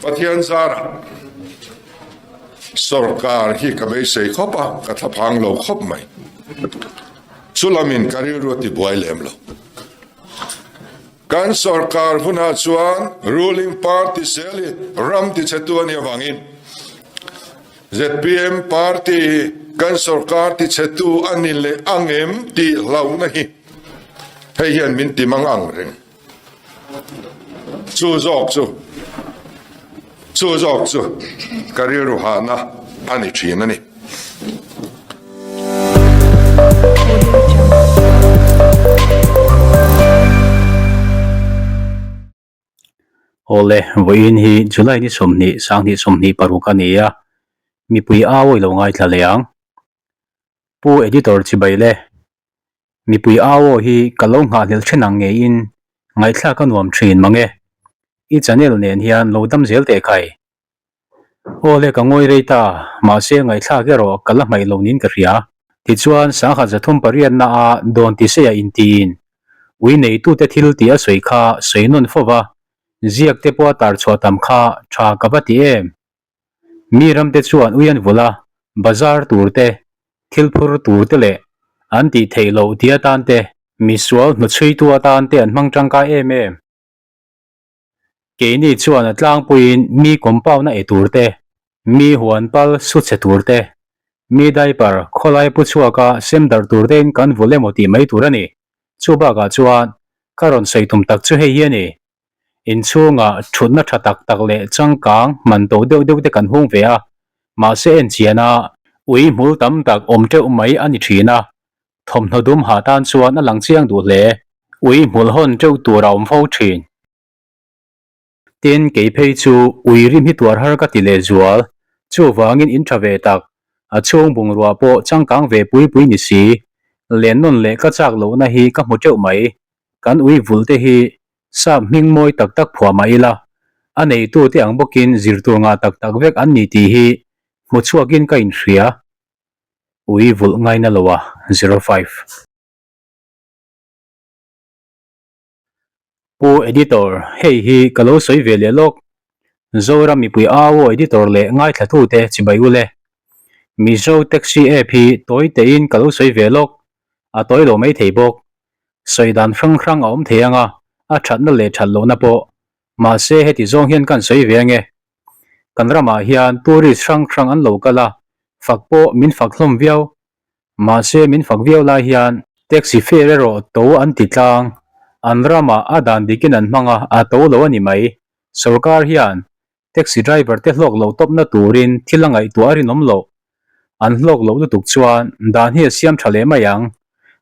Pathian zarah sorkar hi ka beisei khawp a, ka thlaphang lo khawp mai. Chulamin ka rilru a tibuai lem lo. Kan sorkar hunah chuan ruling party zel hi ram tichhetu a nih avangin zpm party hi kan sorkar tichhetu a ni leh ang em tih hlauhna hi hei hian min ti mang ang reng. Chu zawk chu chu zawk chu ka rilru hahna a ni thin a ni. Awle, vawiin hi July ni 20, 20 26 a ni a, mipui au i lo ngaithla leh ang. Pu Editor chibai le, mipui au aw hi ka lo nghahhlelh then ang ngeiin ngaihthlak a nuam thin mang e. I channel nen hian lo dam zel teh khai. Aw le ka ngawi rei ta, mahse ngaihthlak erawh ka la hmaih lo niin ka hria. Tichuan sangkhat zathum pariatna a dawn tiseiah intiin ui neitute thil tih a sawi kha sawi nawn fo va, ziak te pawh a tar chhuah tam kha tha ka va ti em? Mi ramte chuan ui an vulh a, bazar tur te, thil phur tur te leh an tih theih loh ti atan te, misual hnuchhuitu atan te an hmang tangkai em em. Keini chuan a tlangpuiin mi compound a ei tur te, mi huan pal su chhe tur te, mi diaper khawlai pu chhuaka sem darh tur tein kan vulh emaw tih mai tur a ni. Chu bakah chuan ka rawn sawi tum tak chu hei hi a ni. Inchhungah thutna tha tak tak leh changkang man to deuh deuh te kan hung ve a, mahse en chian a ui hmul tam tak awm teuh mai a ni thin a, thawmhnaw dum ha tan chuan a lang chiang duh hle. Ui hmul hawn teuh tur a awm fo thin. Tin, kei phei chu ui rim hi tuar har ka ti leh zual. Chuvangin in tha ve tak, a chhung bungrua pawh changkang ve pui pui ni si. Len nawn leh ka chak lohna hi ka hmu teuh mai. Kan ui vulh te hi sap hming mawi tak tak phuah mah ila, a neitute ang bawkin zir tur ngah tak tak vek an ni tih hi hmu chhuakin ka inhria. Ui vulh ngaina lo a, 05. Pu Editor, hei hi ka lo sawi ve leh lawk. Zoram mipui au aw Editor leh ngaithlatute chibai ule. Mizo Taxi App hi tawi tein ka lo sawi ve lawk, a tawi lo mai thei bawk. Sawi dan hrang hrang a awm thei anga, a thatna leh that lohna pawh. Mahse heti zawng hian kan sawi ve ange. Kan ramah hian tourist hrang hrang an lo kal a, fak pawh min fak hlawm viau. Mahse min fak viau lai hian taxi fare erawh to an ti tlang. An ramah a dan dikin an hmang a, a to lo a ni mai. Sorkar hian taxi driver te hlawk loh tawpna turin thil a ngaihtuah a rinawm loh. An hlawk loh lutuk chuan dan hi a siam tha leh mai ang.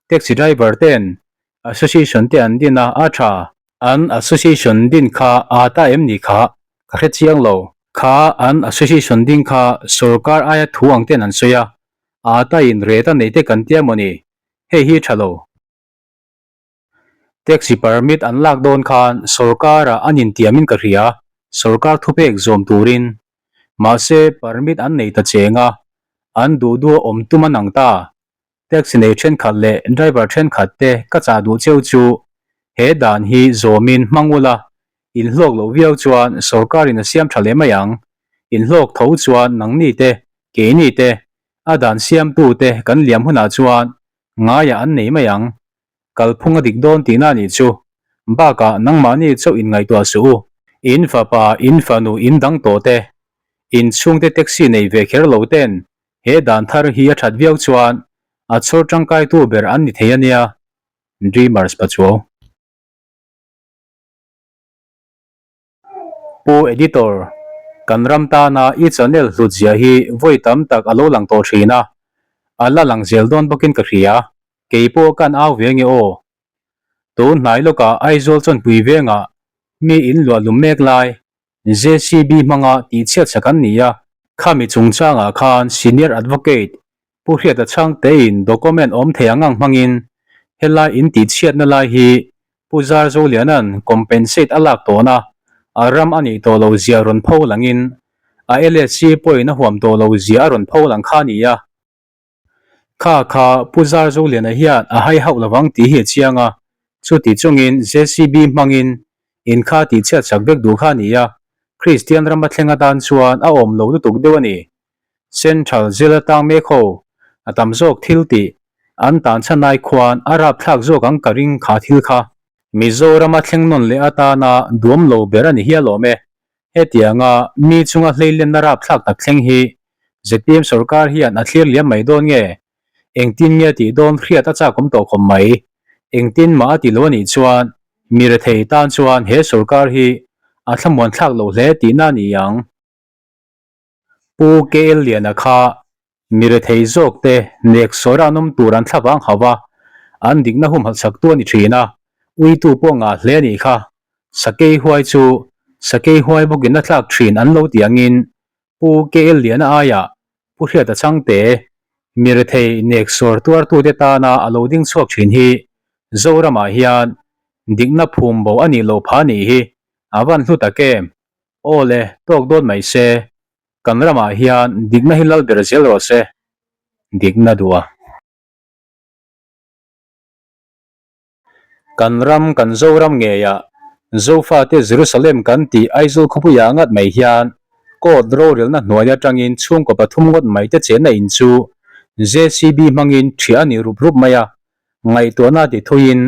Taxi driver ten association te an din a, a tha. An association din kha a ta em ni kha? Ka hre chiang lo. Kha an association ding kha sorkar aia thu ang ten an sawi a, a ta in rate a nei te kan tia maw ni? Hei hi tha lo. Taxi permit an lak dawn khan sorkar ah an intiam in ka hria, sorkar thupek zawm turin. Mahse permit an nei ta cheng a, an duh duh a awm tum an ang ta. Taxi nei thenkhat leh driver thenkhat te ka chah duh cheu chu he dan hi zawmin hmang ula, in hlawk loh viau chuan sorkar in a siam tha leh mai ang. In hlawk tho chuan nangni te, keini te, a dan siamtu te kan liam hunah chuan ngaiah an nei mai ang. Kalphung a dik dawn tihna a nih chu. Bakah nangmahni chauh in ngaihtuah suh u. In fapa, in fanu, in dang tawh te, in chhungte taxi nei ve kher lo ten He dan thar hi a that viau chuan a chhawr tangkaitu ber an ni thei a nia, Dreamers Pachuau. Pu Editor, kan ram tana i channel hlut zia hi vawi tam tak a lo lang tawh thin a, a la lang zel dawn bawkin ka hria, kei pawh kan au ve nge aw. Tun hnai lawkah Aizawl chawnpui vengah mi in luah lum mek lai JCB hmanga tihchhiat sak an ni a. Khami chungchangah khan Senior Advocate Pu Hriata Chhangtein document awm thei ang ang hmangin helai in tihchhiatna lai hi Pu Zar Zoliana'n compensate a lak tawhna a ram a nih tawh lo zia rawn pho langin a LSC pawhin a huam tawh lo zia a rawn pho lang kha a ni a. Kha kha Pu Zar Zoliana hian a hai hauh lovang tih hi a chiang a, chuti chungin JCB hmangin in kha tihchhiat chak vek duh kha a ni a. Kristian rama thleng atan chuan a awm lo lutuk deuh a ni. Central jail atang mek ho a tam zawk thil tih an tan chhan ai khuan a rapthlak zawk ang ka ring kha thil kha. Mizorama thleng nawn leh atana duam lo ber a ni hial awm e. Hetianga mi chunga hleilenna rapthlak tak thleng hi zpm sorkar hian a thlir liam mai dawn nge? Engtin nge tih dawn hriat a chak awm tawh khawp mai. Engtin mah a ti lo a nih chuan mi rethei tan chuan he sorkar hi a thlamuan thlak lo hle tihna a ni ang. Pu KL Liana kha mi rethei zawk te nek sawra an awm tur an thla vang hauh a, an dikna humhalh chak tu a ni thin a, uitu pawh ngah hle a nih kha. Sakei huai chu sakei huai bawkin a tlak thin an lo tih angin Pu KL Liana aiah Pu Hriata Changte, mi rethei nek sawr tuartute tana a lo ding chhuak thin hi Zoramah hian dikna phum bo a nih loh phah a nih hi a van hlu tak em? Aw le, tawk dawn mai se, kan ramah hian dikna hi lal ber zel rawh se. Dikna duh a. Kan ram, kan Zoram ngeiah Zofate Jerusalem kan tih Aizawl khawpuiah ngat mai hian court rorelna hnuai atangin chhungkaw pathum ngawt mai te chenna in chu JCB hmangin thiah a ni rup rup mai a, ngaihtuahna ti thuiin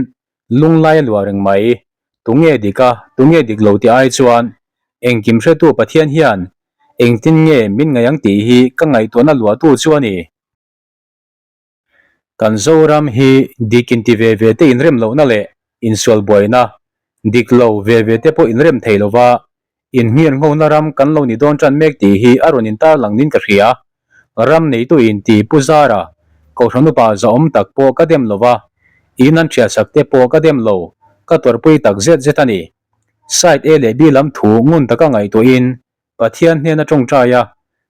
lunglai a luah reng mai. Tunge dik a, tunge dik lo tih ai chuan engkim hretu Pathian hian engtin nge min ngaih ang tih hi ka ngaihtuahna luahtu chu a ni. Kan Zoram hi dik inti ve ve te inrem lohna leh insual buaina, dik lo ve ve te pawh inrem thei lova inhniar nghona ram kan lo ni dawn tan mek tih hi a rawn intarlang niin ka hria. Ram neitu inti Pu Zara, Kohhran upa zahawm tak pawh ka dem lova, in an thiahsak te pawh ka dem lo, ka tuarpui tak zet zet a ni. Side A leh B lam thu ngun taka ngaihtuahin Pathian hnena tawngtai a,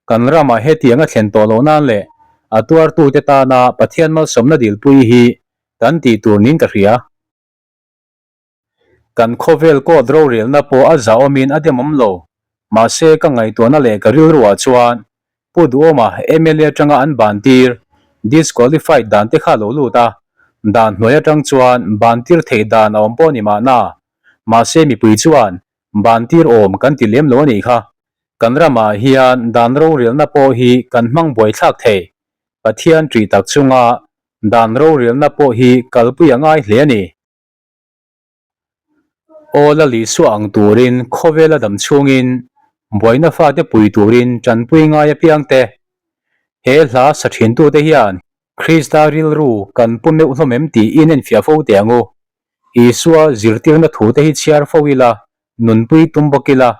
kan ramah hetiang a thlen tawh loh nan leh a tuartute tana Pathian malsawmna dilpui hi kan tih tur niin ka hria. Kan khawvel court rorelna pawh a zahawmin a demawm lo, mahse ka ngaihtuahna leh ka rilruah chuan Pu Duhawma mla atanga an bantir, disqualified, dan te kha a lo lut a, dan hnuai atang chuan bantir theih dan a awm pawh a ni mahna, mahse mipui chuan Bantir awm kan ti lem lo a nih kha. Kan ramah hian dan rorelna pawh hi kan hmang buaithlak thei. Pathian ṭih tak chunga dan rorelna pawh hi kalpui a ngai hle a ni. Aw la Lisua ang turin khawvela dam chhungin buaina fate pui turin ṭanpui ngai apiang te. He hla sa ṭhintute hian Krista rilru kan pu meuh hlawm em tiin enfiah fo teh ang u. Isua zirtirna thute hi chhiar fo ila, nunpui tum bawk ila,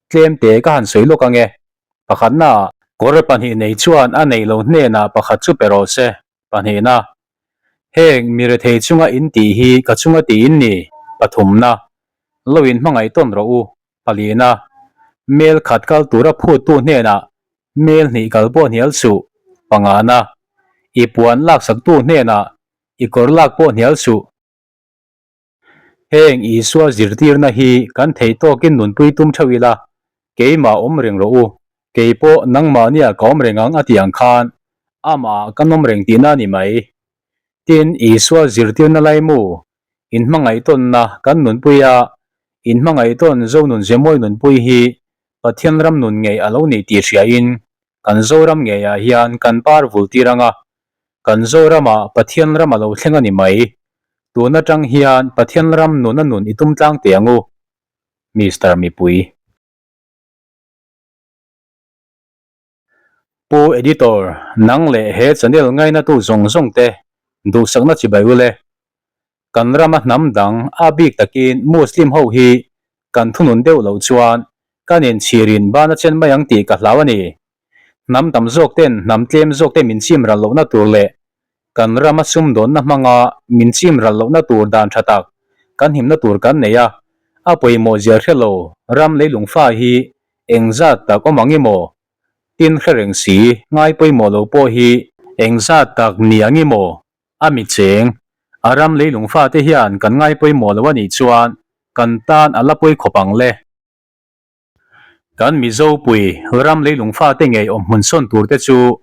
tlem te ka han sawi lawk ang e. Pakhatna, kawr pahnih nei chuan a neih lo hnenah pakhat chu pe rawh se. Pahnihna, heng mi rethei chunga in tih hi ka chunga tih in ni. Pathumna, lo in hmangaih tawn rawh u. Palina, mel khat kal tura phuttu hnenah mel hnih kal pawh hnial suh. Pangana, i puan laksaktu hnenah i kawr lak pawh hnial suh. Heng Isua zirtirna hi kan thei tawkin nunpui tum theuh ila, keimah awm reng rawh u, kei pawh nangmahnia ka awm reng ang a tih ang khan amah kan awm reng tihna a ni mai. Tin, Isua zirtirna laimu, inhmangaihtawnna kan nunpui a, inhmangaihtawn Zonun Zemawi nunpui hi Pathian ram nun ngei a lo ni tih hriain kan Zoram ngeiah hian kan par vul tir ang a, Kan Zoramah Pathian ram a lo thleng a ni mai. Tun atang hian Pathian ram nun a nun i tum tlang teh ang u. Mister Mipui. Pu Editor, nang leh he channel ngainatu zawng zawng te duhsakna chibai u le. Kan rama hnam dang a bik takin Muslim ho hi kan thunun deuh loh chuan kan inchhirin ban a chen mai ang tih ka hlau a ni. Hnam tam zawk ten hnam tlem zawk te min chim ral lohna tur leh kan rama sumdawnna hmanga min chim ral lohna tur dan tha tak kan himna tur kan nei a, a pawimawh zia hre lo ram leilung fa hi engzat tak awm ang i maw? Tin hre reng si ngai pawimawh lo pawh hi engzat tak ni ang i maw? A mi cheng, a ram leilung fate hian kan ngai pawimawh lo a nih chuan kan tan a la pawi khawp ang le. Kan Mizopui ram leilung fate ngei awm hmun sawn tur te chu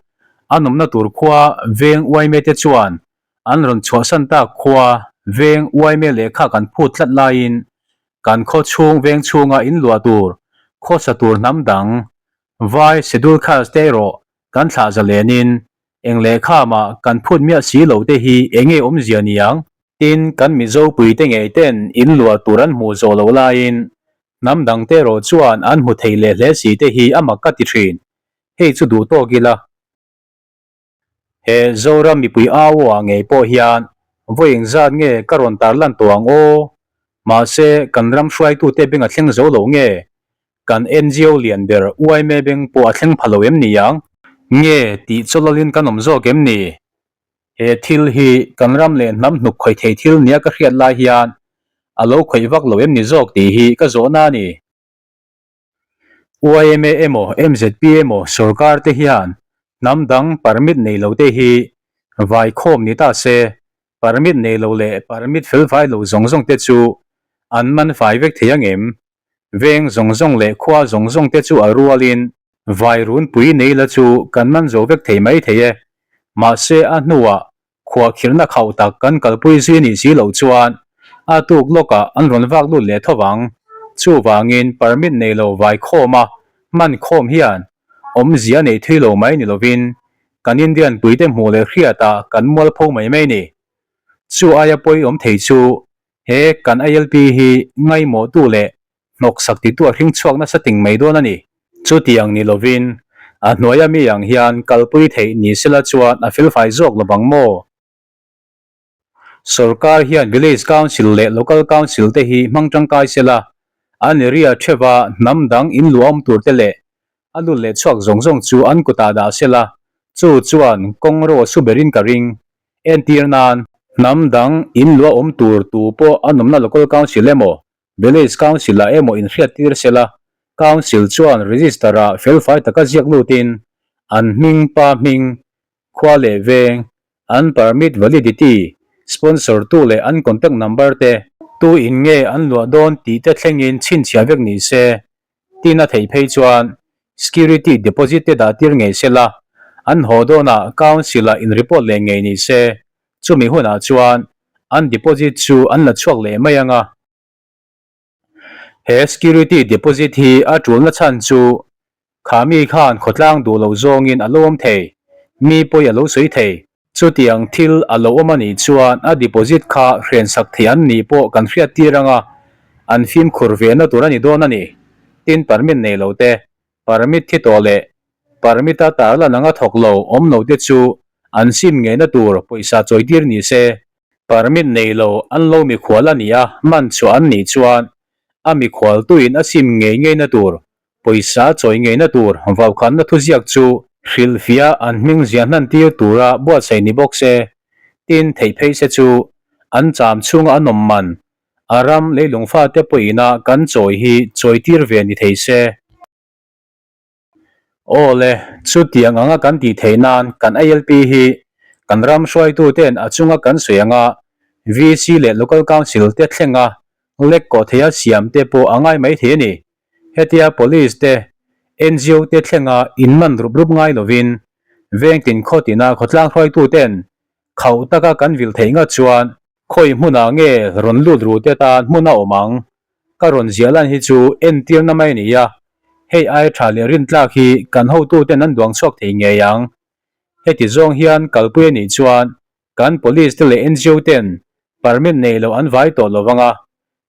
an awmna tur khua veng uaime te chuan an rawn chhuahsan tak khua veng uaime lehkha kan phut tlat laiin kan khaw chhung veng chhunga in luah tur. Khawsa tur hnam dang, vai schedule caste te erawh kan thlah zalenin eng lehkha mah kan phut miah si lo te hi enge awmzia niang? Tin, kan Mizo puite ngei ten in luah tur an hmuh zawh loh laiin hnam dang te erawh chuan an hmu thei leh hle si te hi a mak ka ti thin. Hei chu duh tawk ila. He Zoram mipui au ah ngei pawh hian vawi engzat nge ka rawn tarlan tawh ang aw? Mahse, kan ram hruaitute beng a thleng zo lo nge? Kan NGO lian ber yma beng pawh a thleng pha lo em ni ang? Nge tih chawlawlin kan awm zawk em ni? He thil hi kan ram leh hnam hnuk khawih thei thil nia ka hriat lai hian a lo khawih vak lo em ni zawk tih hi ka zawhna a ni. Yma emaw MZP emaw sorkar te hian hnam dang permit nei lo te hi vai khawm ni ta se, permit nei lo leh permit felfai lo zawng zawng te chu an man fai vek thei ang em? Veng zawng zawng leh khua zawng zawng te chu a rualin vai runpui nei la chu kan man zo vek thei mai thei e. Mahse a hnuah Khuahkhirhna khauh tak kan kalpui zui anih si loh chuan a tuk lawkah an rawn vak lut leh tho vang. Chuvangin permit nei lo vai khawma hman khawm hian awmzia nei thui lo mai ni lovin kan Indian puite hmuh leh hriatah kan mualpho mai mai ni. Chu aia pawi awm thei chu he kan ILP hi ngaimawhtu leh hnawksak titu a hring chhuak nasa ting mai dawn a ni. Chutiang ni lovin, a hnuaia mi ang hian kalpui theih ni sela chuan a felfai zawk lo vang maw? Sorkar hian Village Council leh Local Council te hi hmang tangkai sela, an area theuha hnam dang in luah awm tur te leh a lut leh chhuak zawng zawng chu an kutah dah sela, chu chuan kawng ro a su berin ka ring. Entir nan, hnam dang in luah awm tur tu pawh an awmna Local Council emaw Village Council ah emaw inhriattir sela, Council chuan Register ah felfai taka ziak lutin an hming, pa hming, khua leh veng, an permit validity, sponsor tu leh an contact number te, tu in nge an luah dawn tih te thlengin chhinchhiah vek ni se, tin a theih phei chuan security deposit te dah tir ngei sela, an haw dawnah Council ah in report leh ngei ni se, chumi hunah chuan an deposit chu an la chhuak leh mai ang a. He security deposit hi a tulna chhan chu kha mi khan khawtlang duh loh zawngin a lo awm thei, mi pawi a lo sawi thei. Chutiang thil a lo awm a nih chuan a deposit kha hrensak theih an nih pawh kan hriat tir ang a, an fimkhur ve na tur a ni dawn a ni. Tin permit nei lo te, permit thi tawh leh permit a tarlan anga thawk lo awm lo te chu an sim ngeina tur pawisa chawitir ni se. Permit nei lo an lo mikhual a ni a, man chhuah an nih chuan a mikhualtuin a sim ngei ngeina tur, pawisa chawi ngeina tur vaukhanna thuziak chu hrilhfiah an hming ziah hnan tir tura buatsaih ni bawk se, tin theih phei se chu an cham chhunga an awm man a ram leilung fate pawhina kan chawi hi chawi tir ve ni thei se. Aw le, chutiang anga kan tih theih nan kan ILP hi kan ram hruaituten a chunga kan sawi anga VC leh Local Council te thlenga lek kawh theia siam te pawh a ngai mai thei a ni. Hetia Police te, NGO te thlenga inman rup rup ngai lovin vengtin khaw tina khawtlang hruaituten khauh taka kan vilh theih ngat chuan Khawi hmunah nge rawn lut ru te tan hmun a awm ang? Ka rawn ziah lan hi chu entirna mai a ni a, hei ai tha leh rintlak hi kan hotuten an duang chhuak thei ngei ang. Heti zawng hian kalpui a nih chuan kan Police te leh NGO ten permit nei loh an vai tawh lo vang a,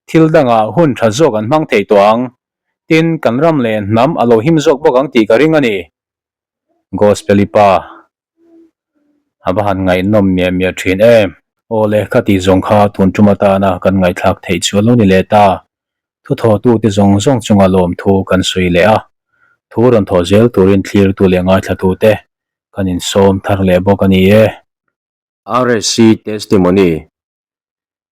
thil dangah hun tha zawk an hmang thei tawh ang. Tin, kan ram leh hnam a lo him zawk bawk ang tih ka ring a ni. Gospel-i pa. A va han ngaihnawm miah miah thin em. Aw le, ka tih zawng kha tun tum atana kan ngaihthlak theih chu a lo ni leh ta. Thuthawhtute zawng zawng chunga lawmthu kan sawi leh a, thu rawn thawh zel turin thlirtu leh ngaithlatute kan insawm thar leh bawk a ni e. RSC Testimony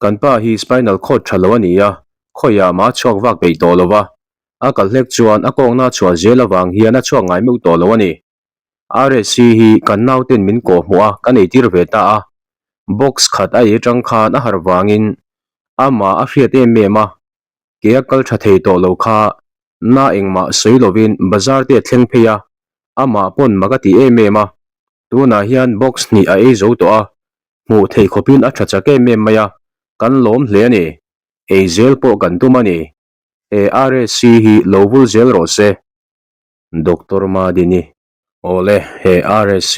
Kan pa hi spinal cord tha lo a ni a, khawiah mah a chhuak vak peih tawh lo va, a kal hlek chuan a kawngna a chhuah zel avang hian a chhuak ngai meuh tawh lo a ni. RSC hi kan nauten min kawh hmuh a, kan eitir ve ta a. Box khat a ei atang khan a harh vangin amah a hriat em em a, ke a kal tha thei tawh lo kha na engmah sawi lovin bazar te a thleng phei a, amah pawn mak a ti em em a. Tunah hian box hnih a ei zo tawh a, hmuh theih khawpin a tha chak em em mai a, kan lawm hle a ni. Ei zel pawh kan tum a ni. He RSC hi lo vul zel rawh se. Doctor Madini. Awle, he RSC,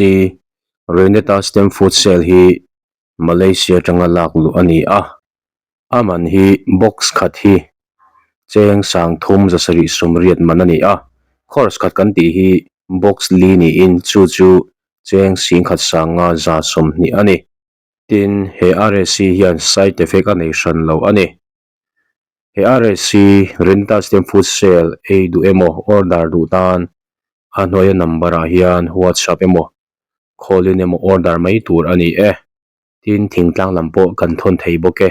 Reneta Stem Food Cell hi Malaysia atanga lak luh a ni a. A man hi box khat hi cheng 30 780 man a ni a. Course khat kan tih hi box li niin chu chu cheng 10,5 120 a ni. Tin, he RSC hian side effect a nei hran lo a ni. He RSC Rental Stem Food Sale ei duh emaw order duh tan a hnuaia number ah hian WhatsApp emaw call in emaw order mai tur a ni e. Tin, thingtlang lam pawh kan thawn thei bawk e.